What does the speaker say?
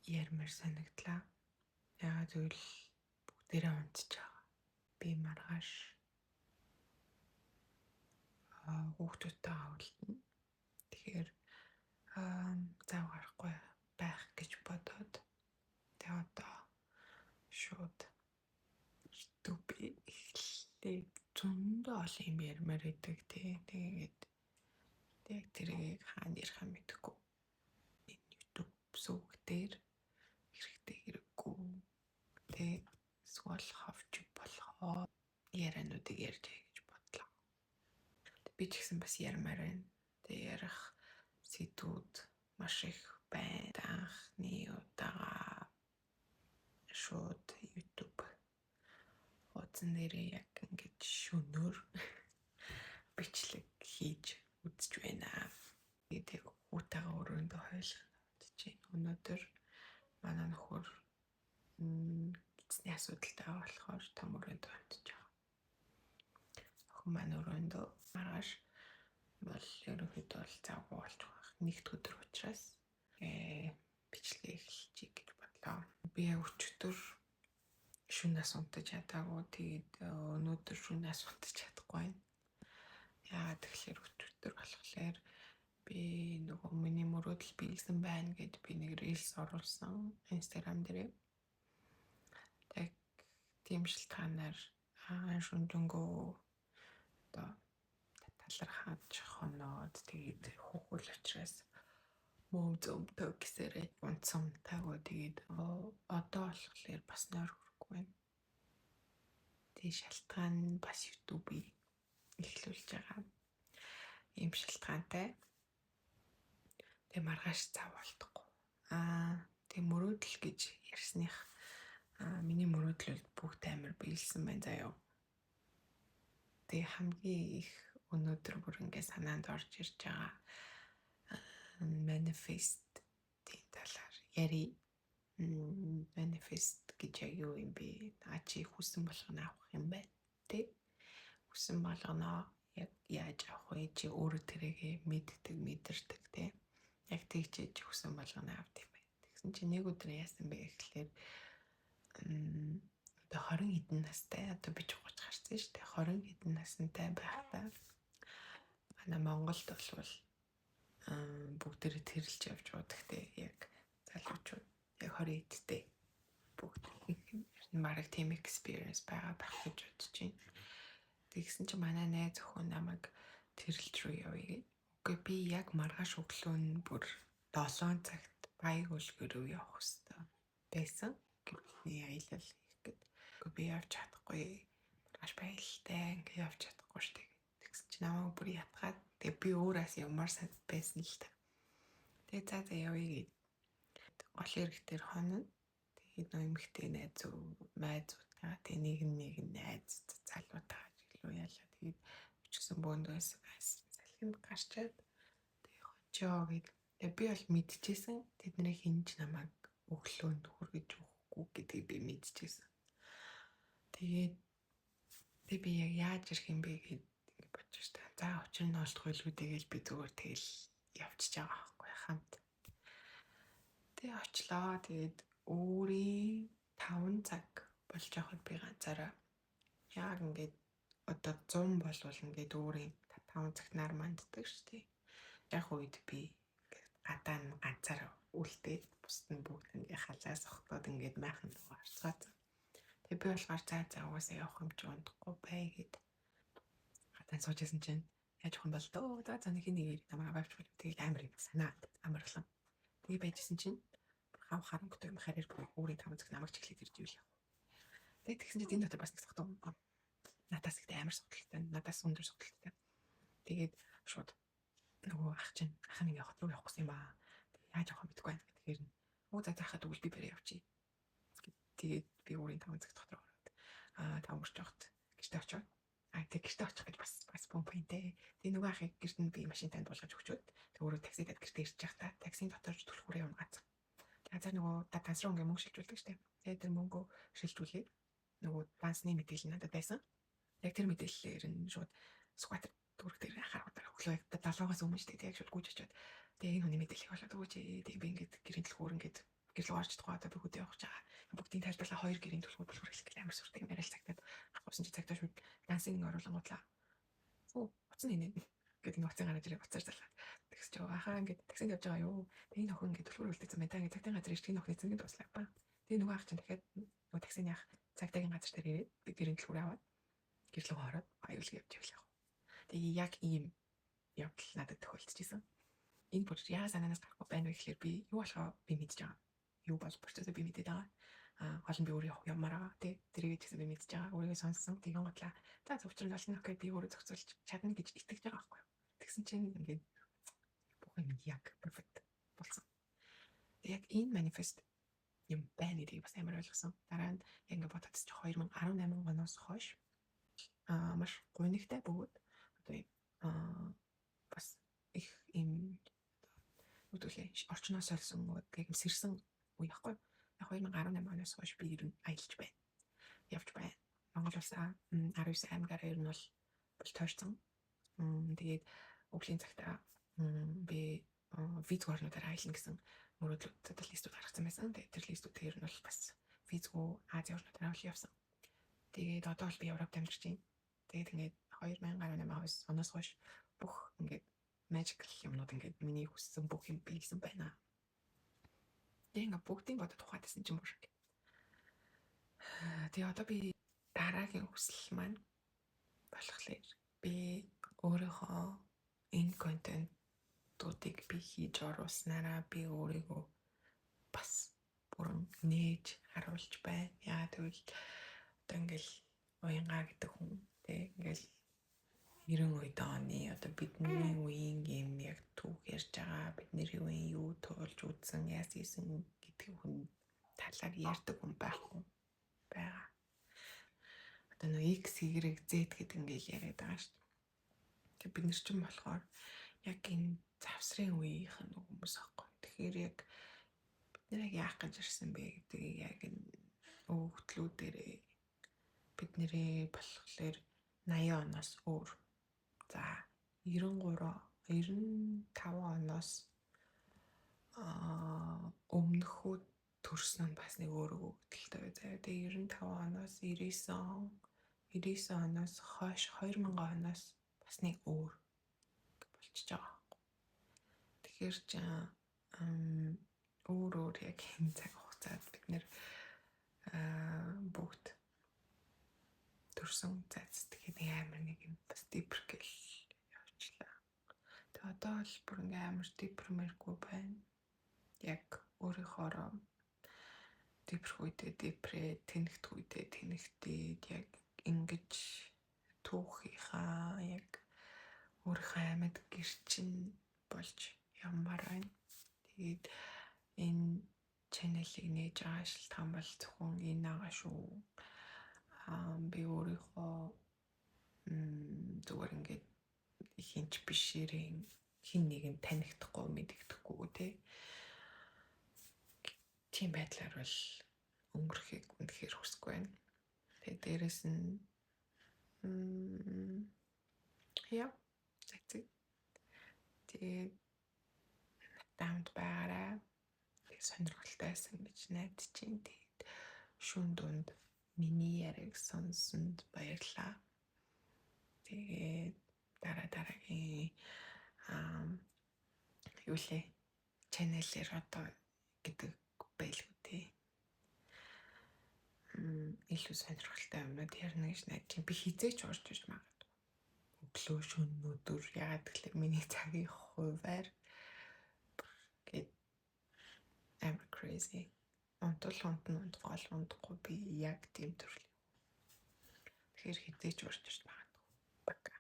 Ярмаар санагдлаа. Яагаад гэвэл бүгдээрээ унтж байгаа. Би маргааш хүүхдүүдтэй авалтна. Тэгэхээр зав гарахгүй байх гэж бодоод тэгээ одоо шууд YouTube эхлэе. Зөндөө олон юм ярмаар байдаг, тий. Тэгээд яг тэрийг хаана ярих юм мэдэхгүй. Энэ YouTube суваг дээр хэрэгтэй хэрэггүй тэ эсвэл ховч болохоо яриануудыг ярьж гэж бодлоо. Би ч гэсэн бас ярмаар байна. Тэгээ ярих сэдвүүд маш их байна. Анхны удаага шууд YouTube хуудсан дээрээ яг ингэж шөнөөр бичлэг хийж үзэж байна. Тэгээд хүүтэйгээ өрөөндөө хоёулаа бодож байна. Өнөөдөр манай нөхөр эзний асуудалтай болохоор том өрөөндөө унтж байгаа. Охин маань өрөөндөө. Маргааш бол ерөнхийдөө бол завгүй болж байгаа. Нэгд өдөр учраас бичлэг эхэлчихье гэж бодлоо. Би яг өчигдөр шөнөөс унтаж чадаагүй. Тэгээд өнөөдөр шөнөөс унтаж чадахгүй байна. Яагаад тэгэхээр өчигдөр болохоор би нөгөө миний мөрөөдөл биелсэн байна гэд би нэг reels оруулсан Instagram дээрээ. Яг тийм шалтгаанаар шүнжэнгөө одоо талархаж хоноод, тэгээд хүүхэл учраас мөм зөмтөө гэсээрээ унтсан таагүй. Тэгээд одоо болохоор бас нойр хүрэхгүй байна. Тэгээд шалтгаан нь бас YouTube-ийг эхлүүлж байгаа. Ийм шалтгаантай. Тэгээ маргааш зав болдохгүй. Тэгээ мөрөөдөл гэж ярьсных, миний мөрөөдөл бол бүгд амар биелсэн байна заяа. Тэгээ хамгийн их өнөөдөр бүр ингээ санаанд орж ирж байгаа manifest-ийн талаар ярив. Manifest гэж яг юу юм бэ? Наа чи хүссэн болгоно авах юм байна, тэ? Хүссэн болгоно яг яаж авах вэ? Чи өөрөө тэрийгэ мэддэг, мэдэрдэг, тэ? Яг тэгчээж хүссэн болгоно авд юм байна. Тэгсэн чи нэг өдөр яасан бэ гэхлээр одоо 20 хэдэн настай, одоо би ч 30 гарсан шүү дээ. 20 хэдэн настай байхдаа манай Монголд болвол бүгдээрээ тэрэлж явж байгаа. Яг залуучууд яг 20 хэдтэй бүгд бараг тийм experience байгаа байх гэж бодож байна. Тэгсэн чинь манай найз охин намайг тэрэлж рүү явъя гэж. Үгүй, би яг маргааш өглөө нь бүр 7 цагт Баяг үлгэр рүү явах хэрэгтэй байсан. Гэрний аялал хийх гээд. Үгүй, би явж чадахгүй. Маргааш баялтай, ингээ явж чадахгүй шүү дээ. Тэгсэн чинь намайг бүр ятгаад, тэгээ би өөрөөс явмаар байсан л та. Тэгээ за за, явъя гээд гол эрэг дээр хонно. Тэгээд нөө эмэгтэй найзуудтайгаа, тэгээ нэг нь найз залуутайгаа жилүү ялаа. Тэгээд өчгсөн бөөндөөс салхинд гарчаад тэгээ хончоо гэд. Тэгээ би бол мэдчихсэн, тэдний хинж намайг өглөөнд хүргэж өгөхгүй гэдгийг би мэдчихсэн. Тэгээд тэг би яг яаж ирэх юм бэ гэд ингэ бодож штэ. За, учир нь олдох байлгүй, тэгэл би зүгээр тэгэл явчихж байгаа байхгүй хамт. Тэгээ очлоо. Тэгээд өөрийн 5 цаг болж байхад би ганцаараа яг ингээд одоо 100 болвол ингээд өөрийн 5 цагт нар манддаг шүү дээ. Яг үед би ингээд гадаа нь ганцаараа үлдээд, бусд нь бүгд ингээд халаас сохтоод ингээд майхан нөгөө харцгаацсан. Тэгээ би болохоор за за, угаасаа явах юм чи унтахгүй бай гэд гадаа сууж исэн чинь яаж явах юм бол дөө, за за, нэг нэг намайг аваач бол тэгэл амар юм санаа амарлан. Тэгээ байжсэн чинь хав харанхуйтай юм хараар бүр өөрийн 5 цагт намайг чиглээд ирж ивэл яах вэ? Тэгээ тэгсэн чинь энэ дотор бас нэг согтуу надаас ихтэй амар согтолтой, надаас өндөр согтолтой. Тэгээд шууд нөгөө ах чинь, ах нь ингээ хот руу явах гэсэн юм аа. Яаж явах юм мэдэхгүй байна. Тэгэхээр өө за заахад тэгвэл би барай явчих. Тэгээд би өөрийн 5 цагт хот руу ороод 5 үрч явахт гэртээ очоод, тэг гэртээ очих гэж бас бас бомбинтэй. Тэгээ нөгөө ахыг гэрт нь би машинтанд буулгаж өгчөөд, тэг өөрөө таксидад гэртээ ирж байхдаа таксийн дотор түлхүүрээ унгаацсан. Тэгээ за нөгөө данс руу ингээ мөнгө шилжүүлдэг штэ. Тэгээ тэр мөнгөө шилжүүлээд нөгөө дансны мэдээлэл надад байсан. Яг тэр мэдээллээр нь шууд Сүхбаатар дүүрэг дээр анхаарал өглөө яг 7-оос өмнө штэ. Яг шууд гүйж очиод тэгээ энэ хүний мэдээллийг болоод өгөөч. Тэгээ би ингээд гэрийн түлхүүр ингээд Гэр лүү орж чадахгүй, одоо би хөдөө явах гэж байгаа. Бүгдийг тайлбарлаа, хоёр гэрийн түлхүүр бүлхүүр хэлэх гэл амар сүртэй юм яриад цагтаад гарсан чи цагтаа шууд dancing оруулангуудлаа. "Оо, утас нь инээ" гэдэг, нэг утсын гараад ирээ, утсаар залгаад. Тэгс чи ахаа ингээд таксинд явж байгаа юу. Тэгээ энэ охин ингээд түлхүүр үлдээсэн байна. Та ингээд цагтын газар ирж, энэ охины цэнгэнд дуслаа ба. Тэгээ нөгөө ах чинь дахиад нөгөө таксины ах цагтаагийн газар дээр ирээд би гэрийн түлхүүр аваад гэр лүү ороод аюулгүй явж явлаа. Тэгээ яг ийм явдал надад тохиолдож исэн. Энэ бүр яа санаанаас гарахгүй байна вэ гэхлээр би юу болохоо би мэдж байгаа. Юу бол процессыг би мэдээд байгаа. А гол нь би өөрөө явмаар байгаа, тий. Тэрийг ч гэсэн би мэдж байгаа. Өөрийгөө сонссон. Тэгэн готлаа. За, зөвчрөл болно. Okay, би өөрөө зохицуулж чадна гэж итгэж байгаа байхгүй юу. Тэгсэн чинь ингээд бүх юм яг perfect болсон. Тэг яг энэ manifest юм байна гэдгийг бас амар ойлгосон. Дараа нь яг ингээд бодоход чи 2018 оноос хойш маш гунигтай бөгөөд одоо юм бас их юм одоо юу гэлээ, орчноо сольсон, яг юм сэрсэн үе байхгүй. Яг 2018 оноос хойш би ер нь аялж байна. Явж байна. Монгол улсаа 19 аймагаараа ер нь бол тойрсон. Тэгээд өвлийн цагтаа би визгүй орнуудаар аялна гэсэн мөрөөдлүүд, одоо list үүд гаргацсан байсан. Тэгээд тэр list үүд ер нь бол бас визгүй Азийн орнуудаар бол явсан. Тэгээд одоо бол би Европт амьдарч байна. Тэгээд ингээд 2018 оноос хойш бүх ингээд magical юмнууд, ингээд миний хүссэн бүх юм биелсэн байна. Тэгээ ингээд бүгдийг бодод ухаадсэн чинь бүр. Тэгээ одоо би дараагийн хүсэл маань болохоор би өөрийнхөө энэ контентуудыг би хийж оруулснараа би өөрийгөө бас бүрэн нээж харуулж байна. Яа гэвэл одоо ингээл уянгаа гэдэг хүн тэг ингээл 90 үед оны одоо бидний үеийн юм яг түүх ярьж байгаа, бидний үеийн юу туулж үзсэн, яас хийсэн гэдэг хүн талаар ярьдаг хүн байхгүй байгаа. Одоо нөө X, Y, Z гэдэг ингээл яриад байгаа шүү дээ. Тэгээ бид нар ч юм болохоор яг энэ завсрын үеийнх нь хүмүүс аахгүй. Тэгэхээр яг бид нар яг яах гэж ирсэн бэ гэдгийг яг энэ өгөгдлүүдээрээ бид нэрээ болохоор 80 оноос өөр. За, 93 95 оноос өмнөхөө төрсөн нь бас нэг өөр өгөгдөлтэй бай заяа. Тэгээ 95 оноос 99 он, 99 оноос хойш 2000 оноос бас нэг өөр болчихж байгаа. Тэгэхээр ч өөр өөр яг энэ цаг хугацаанд бид нэр бүгд төрсөн. За, тэгэхээр нэг амар нэг юм бас deeper гэл явчлаа. Тэгээ одоо л бүр ингээ амар deep-мэргүй байна. Яг өөрийнхоороо deep-рэх үедээ deep-рээ, тэнэгдэх үедээ тэнэгдээд, яг ингэж түүхийнхаа яг өөрийнхөө амьд гэрчин болж явмаар байна. Тэгээд энэ channel ыг нээж байгаа шалтгаан бол зөвхөн энэ байгаа шүү. Би өөрийнхөө зүгээр ингээд хинч бишээрээ хин нэгэн танигдахгүй, мэдэгдэхгүй те. Тийм байдлаар бол өнгөрөхийг үнэхээр хүсэхгүй байна. Тэгээ дээрэс нь яа, that's it. Тэгээд надтай хамт байгаарай. Тэгээд сонирхолтой байсан гэж найдаж чинь. Тэгээд шүн дунд миний яриаг сонссонд баярлалаа. Тэгээд дараа дараагийн юу лээ, channel ээр одоо гэдэг байлгүй те. Илүү сонирхолтой юмнууд ярина гэж найдаж байна. Би хизээч орж иж магадгүй. Өглөө, шөнө, өдөр, ягаад гэвэл миний цагийн хуваар гээд амар crazy. Унтвал унтна, унтахгүй бол унтахгүй, би яг тийм төрлийн. Тэгэхээр хизээч орж ирж магадгүй. Пока.